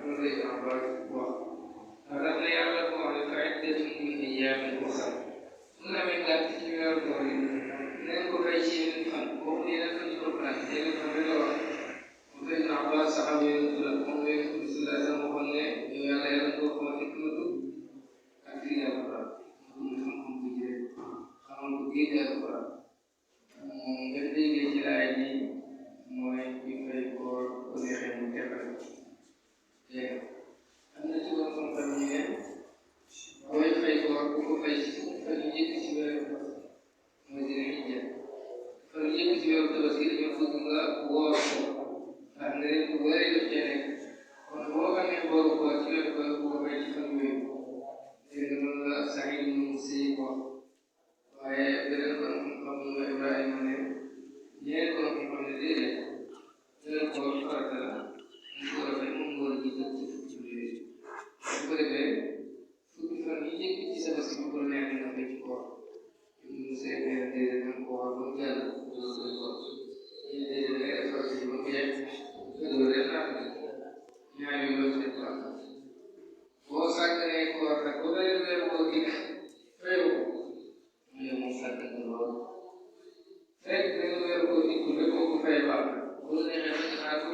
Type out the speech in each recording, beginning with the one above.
loolu lay Abbas wax ndax na yàlla ko wax ne fa'iddatun min ayyaamin ukhar su nga amee gàtt ci weeru koor yi nañ ko fay ci yeneen fan boobu yeneen fan ci Alxuraan yeneen fan rek la wax mu fay Abbas saxaaba yonent la moom la Yonent bi sallallahu alayhi wa sallam waxoon ne yow yàlla yàlla ko xamal hikmatu ak firi Alxuraan mu xam-xam bu jëlee xamal ko génne Alxuraan nga déggee ci laay ji mooy ñu fay koor bu neexee mu tegal dégg am na ci woon xam-xam ñu ne booy fay koor bu ko fay ci fan yu njëkk ci weeru mooy dina hijja fan yu njëkk ci weeru tabaski dañoo bëgg nga woor ko ndax nga leen bu wëree def cee nekk kon boo amee booru koor ci weeru koor bu ko fay ci fan yooyu dégg nga noonu la Saïd ibn Musayyib wax waaye beneen kon xam-xam ñu Ibrahima ne ñeneen kon xam-xam ne déedéet weeru koor farata la mu war a fay moom nga war a jiital ci fukki fan yooyu bu ko defee fukki fan yi njëkk ci tabaski bi bu la neexee nga fay ci koor ñu see nee déedéet nga ko war ba mu jàll loolu koy koor ñu déedéet ngay def farata ji ba mu yegg nga door leen naa ko ñaar yooyu loolu seen farata boo sàgganee koor nag ba beneen weer boo dikk fayu ko mu ne moom sàggan na lool fekk beneen weer boo dikkul rek boo ko fay baax na bu la neexee nag xaar bu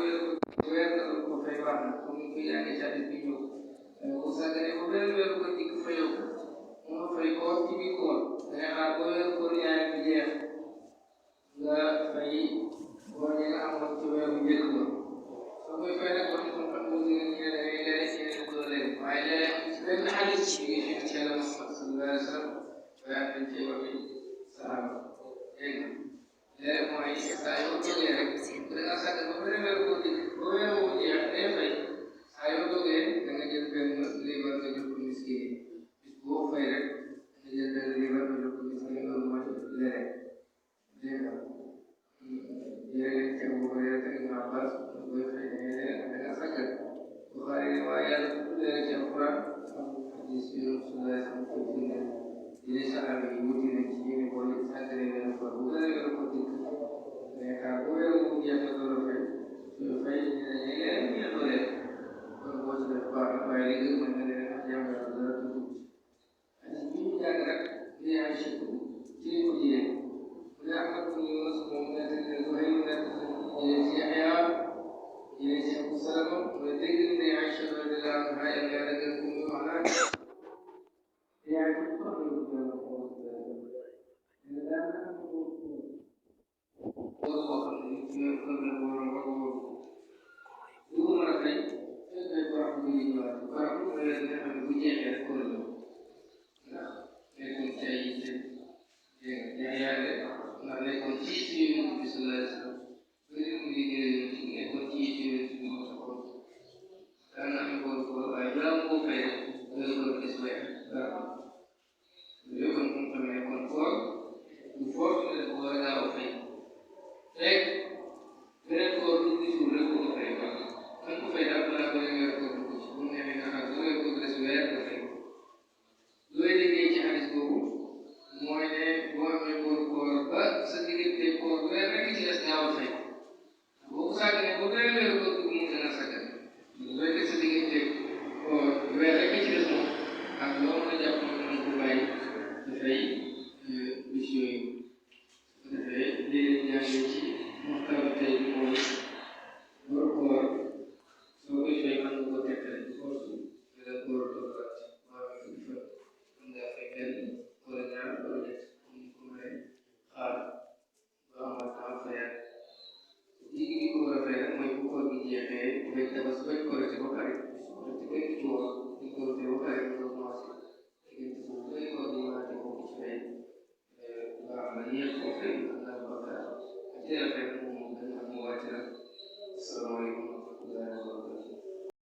weer nga ko fay baax na comme ni ko yaa ci hadis bi ñëw boo sàgganee ba beneen weer boo dikk fayu ko moo fay koor ci biir koor dangay xaar ba weer koor ñaar bi jeex nga fay boo ñi nga amoon ci weeru njëkk ba soo koy fay nag ba xam xam nga ñu ne da ngay leer ci yeneen doo leen waaye leer ci benn hadis bi nga xam ci Yàlla Muhammad sallallahu alayhi wa sallam waaye dañ cee waxi sahaaba dégg nga leer mooy saa yoo jógee rek da nga sàgg ba beneen weer boo dikk ba weer boo jeex day fay saa yoo jógee da nga jël benn liibar nga jox ko miskin yi bis boo fay rek nga jël benn liibar nga jox ko miskin yi loolu mooy leer dégg nga yéen a ngi teg ak Ibn Abbas booy fay da ngay leer da nga sàggal Buxaari ne waaye yàlla tudd leer ci Alxuraan hadis bi sallallahu alayhi wa sallam ko firndeel yéen saxaaba yi wuti nañ ci yéen boo leen sàggalee weeru koor bu gën a weeru koor dikk mais xaar bu weeru bu jeex nga door a fay soo fay ñu ne dañuy leer ñu ne doo leer kon boo ci def baax na waaye li gën mën nga leen wax jàmm yàlla dara tudd hadis bi ñu jàng rek li ay chëkk ci li ko jiyee mu ne Ahmad bin Yunus moom nekk ne Zuhayr nekk jëlee ci Yahya jëlee ci Abu Salama mu ne dégg ne Aïcha radiyallahu anha yàlla yàlla gën ko muy wax naan yaay ko soxla yu gën a xool ne daan na am ko boo xam ne ci weeru koor la waroon ba wóor du ko mën a fay fekk ay borom bu ñu ñëwaat borom mooy la nga xam ne bu jeexee rek koor la ndax nekkoon ci ay yitte dégg nga yaayale ndax nekkoon ci yitte Yonent bi sallallahu alayhi wa sallam bëri mu liggéey Yonent bi nekkoon ci yitte Yonent bi moo taxoon daan na am koor koor waaye balaa mu koo fay rek ngay koor gis weer dara yooyu kon mu xam ne kon koor du foofu ne ko war a gaaw a fay rek beneen koor du toujours rek ko fay ba kan ko fay daal balaa ba weer koor dugg ci bu mu demee nga xam ne weer koor des weer nga fay looy liggéey ci hadis boobu mooy ne boo amee koor ba sa diggante koor weer rek ci des gaaw a fay boo ko sàgganee ba beneen weer koor dugg mu gën a sàggan looy def sa diggante koor weer rek ci des moom ak loo mën a jàpp mën ko bàyyi dafay bis yooyu su ko defee léegi jàngee ci waxtaan tey bi mooy bor koor soo koy fay mën nga ko tekkale ci force nga def koor toogaat maanaam fukki fan mën ngaa fay benn wala ñaar wala ñett comme ni ko mënee xaar ba amal temps fayaat digg bi ko war a fay nag mooy bu koor gi jeexee bañ tabas bañ korite ba pare te kenn ci woor ñu korite ba pare nga commencé